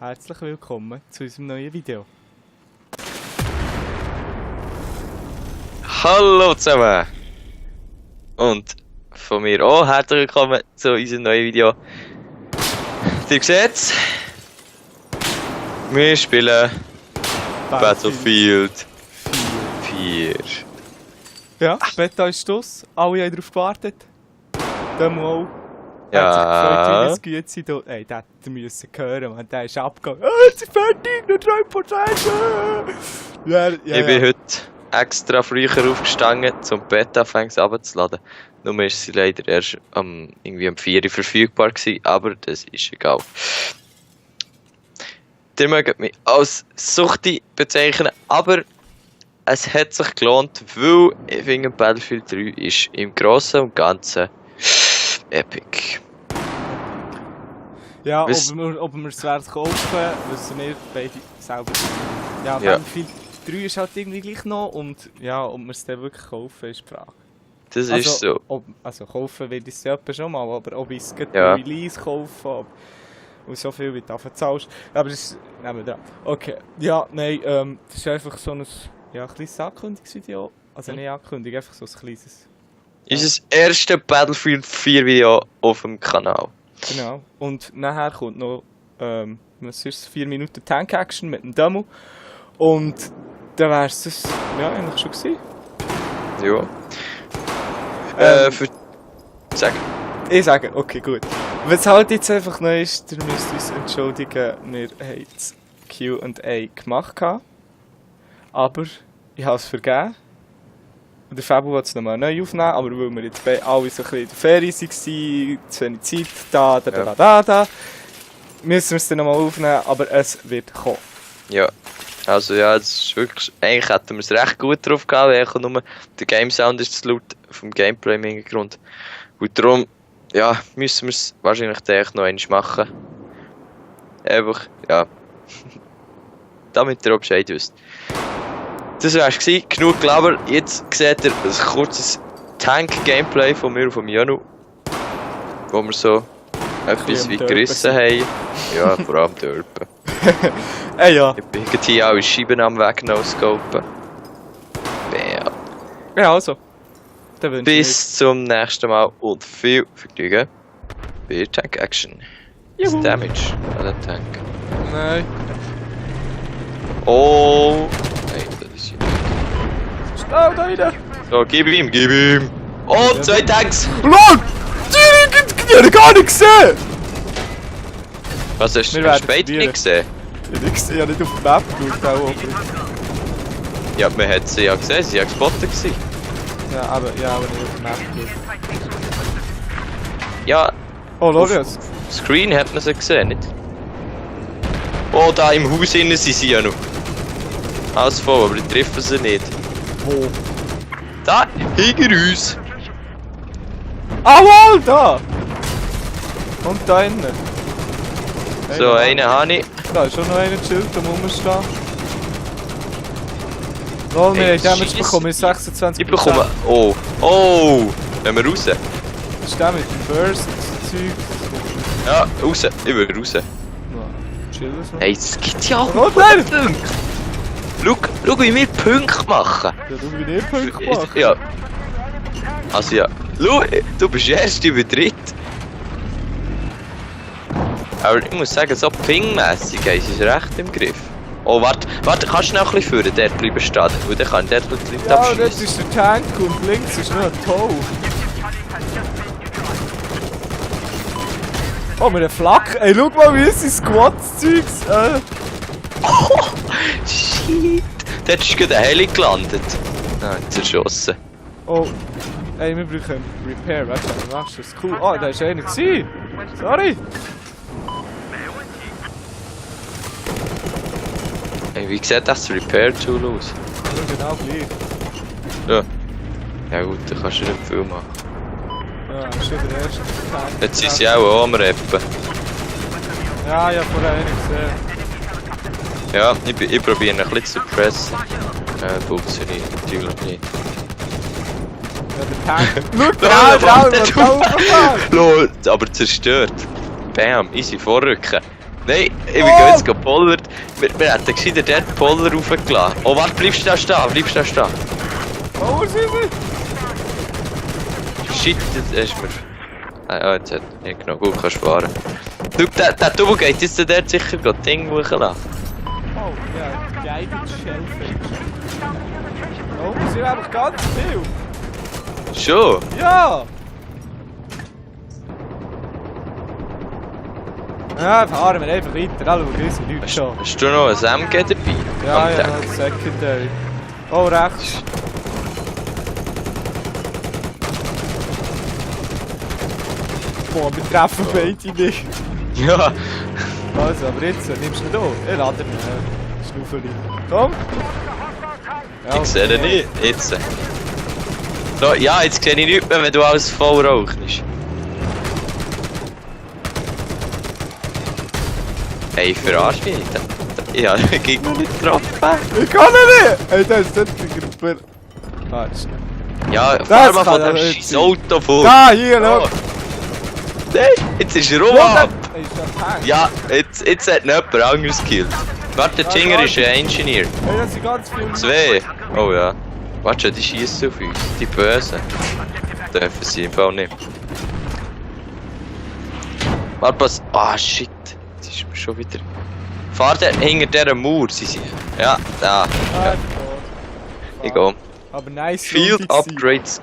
herzlich willkommen zu unserem neuen Video. Hallo zusammen! Und von mir auch herzlich willkommen zu unserem neuen Video. Ihr seht's, wir spielen Battlefield 4. Ja, Beta ist Schluss. Alle haben darauf gewartet. Demo auch. Ja. Hat sich gefreut, ey, den hätten wir müssen hören, man. Der ist abgegangen. Jetzt sind fertig, nur 3%. Ich bin heute extra früher aufgestanden, um die Beta-Fängs runterzuladen. Nur ist sie leider erst irgendwie um 4 Uhr verfügbar gewesen, aber das ist egal. Ihr mögt mich als Suchti bezeichnen, aber es hat sich gelohnt, weil ich finde, Battlefield 3 ist im Großen und Ganzen epic. Ja, ob wir es werden kaufen, wissen wir beide selber. Ja, Battlefield 3 ist halt irgendwie gleich noch und ja, ob wir es dann wirklich kaufen, ist die Frage. Das ist so. Also kaufen will ich es ja schon mal, aber ob ich es Release kaufe und so viel wie du zahlst. Aber das nehmen wir dran. Okay, ja, nein, das ist einfach so ein kleines Ankündigungsvideo. Also nicht Ankündigung, einfach so ein kleines. Ist das erste Battlefield 4 Video auf dem Kanal. Genau. Und nachher kommt noch 4 Minuten Tank Action mit dem Demo. Und dann wäre es das eigentlich schon gewesen. Ja. Ich sage, okay, gut. Was halt jetzt einfach noch ist, ihr müsst uns entschuldigen, wir haben das Q&A gemacht. Aber ich habe es vergeben. Und der Fabio wollte es nochmal neu aufnehmen, aber weil wir jetzt alle so ein bisschen in der Ferien waren, zu wenig Zeit, da, müssen wir es dann nochmal aufnehmen, aber es wird kommen. Ja, also ja, das ist wirklich, eigentlich hätten wir es recht gut drauf gehabt, weil nur der Game Sound ist zu laut vom Gameplay im Hintergrund. Und darum, ja, müssen wir es wahrscheinlich noch einmal machen. Einfach, ja, damit ihr auch Bescheid wisst. Das wär's gewesen, genug gelabert. Jetzt seht ihr ein kurzes Tank-Gameplay von mir und von Janu. Wo wir so etwas wie gerissen haben. Ja, vor allem Dörpen. Ja. Ich bin hier alle Scheiben am Weg no-scopen. Bam. Ja, also. Bis zum nächsten Mal und viel Vergnügen bei Tank Action. Das Damage an den Tank. Nein. Oh! Nein, das ist hier nicht. Schnell, da rein! So, gib ihm! Oh, 2 Tanks! LOL! Die habe ich gar nicht gesehen! Was hast du spät nicht gesehen? Ich habe nicht auf die Map geschaut. Ja, man hat sie ja gesehen, sie waren gespottet gewesen. Ja, aber nicht auf die Map geschaut. Ja. Oh, Lorias. Screen hat man sie gesehen, nicht? Oh, da im Haus innen sind sie ja noch. Alles voll, aber die treffen sie nicht. Wo? Da, hinter uns! Aua, da! Und da innen. So, einen habe ich. Da ist schon noch einer chillt am Rumstehen. Oh, wir haben Damage bekommen, 26%. Ich bekomme. Oh! Oh! Gehen wir raus? Das ist der mit dem Burst-Zeug. Ja, raus! Ich will raus. Ja, chill so. Hey, es gibt ja auch nein! Punkte! Schau, wie wir Punkte machen! Ja, du wie nicht Punkte machen. Ja. Also ja. Schau, du bist erst über dritt. Aber ich muss sagen, so pingmässig haben sie es recht im Griff. Oh, warte, kannst du noch ein bisschen führen, dort bleiben stehen, weil dann kann ich dort die Leute abschießen. Ja, das ist der Tank und links ist noch ein Toe. Oh, mit einer Flak. Ey, schau mal, wie ist das Squad-Zeugs. Oh, shit. Dort ist gerade ein Heli gelandet. Nein, zerschossen. Oh, ey, wir brauchen Repair. Warte, was machst du? Das ist cool. Oh, da ist einer gewesen. Sorry. Hey, wie sieht das Repair-Tool aus? Ja, genau gleich. Ja. Ja gut, dann kannst du nicht viel machen. Ja, das ist schon der erste Tank. Jetzt sind sie auch am Rappen. Ja, ich habe vorher einen gesehen. Ja, ich probiere ihn ein bisschen zu pressen. Funktioniert natürlich nicht. Ja, der Tank. Schau, Lol, aber zerstört. Bam, easy Vorrücken. Nein, ich bin jetzt gepollert. Wir hätten gescheiter dort Poller raufgelassen. Oh, warte, bleibst du da stehen, bleibst du da stehen. Oh, was ist es? Shit, das ist mir... Ah ja, jetzt hat er nicht genau. Gut, kannst fahren. Du, der Double geht jetzt dort sicher das Ding hochlassen. Oh, ja, Guided Shellfish. Oh, wir sind einfach ganz viel. Schon? Ja! Ja, fahren wir einfach weiter. Alle, die wissen, nichts schon. Hast du noch ein MG dabei? Ja, ja, Secondary. Oh, rechts. Boah, wir treffen beide nicht. Ja. Also, aber jetzt nimmst du ihn da. Ich lade ihn. Schnuffeli. Komm! Ja, Ich sehe ihn nicht. Jetzt. So, ja, jetzt sehe ich nichts mehr, wenn du alles voll rauchst. Hey, verarsch mich nicht. Ja, ich ging noch nicht getroffen. Ich kann ihn nicht! Hey, das ist nicht die Gruppe. Ah, das ist nicht. Ja, Das fahr mal kann von dem aber nicht scheiß sein. Auto vor. Da, hier, schau! Oh. Nein, jetzt ist er rum ab. Hey, ist das hängt? Ja, jetzt hat ihn jemand anderes gekillt. Warte, der Ginger ist ein Engineer. Hey, das sind ganz viele. Zwei. Oh ja. Warte, die schießen auf uns. Die Bösen. Dürfen sie im Fall nicht. Warte, was? Ah, shit. Jetzt ist mir schon wieder... Fahr der hinter dieser Mauer, sie sind. Ja, da. Ah, Ich gehe. aber nice. Field Runde gewesen. Upgrades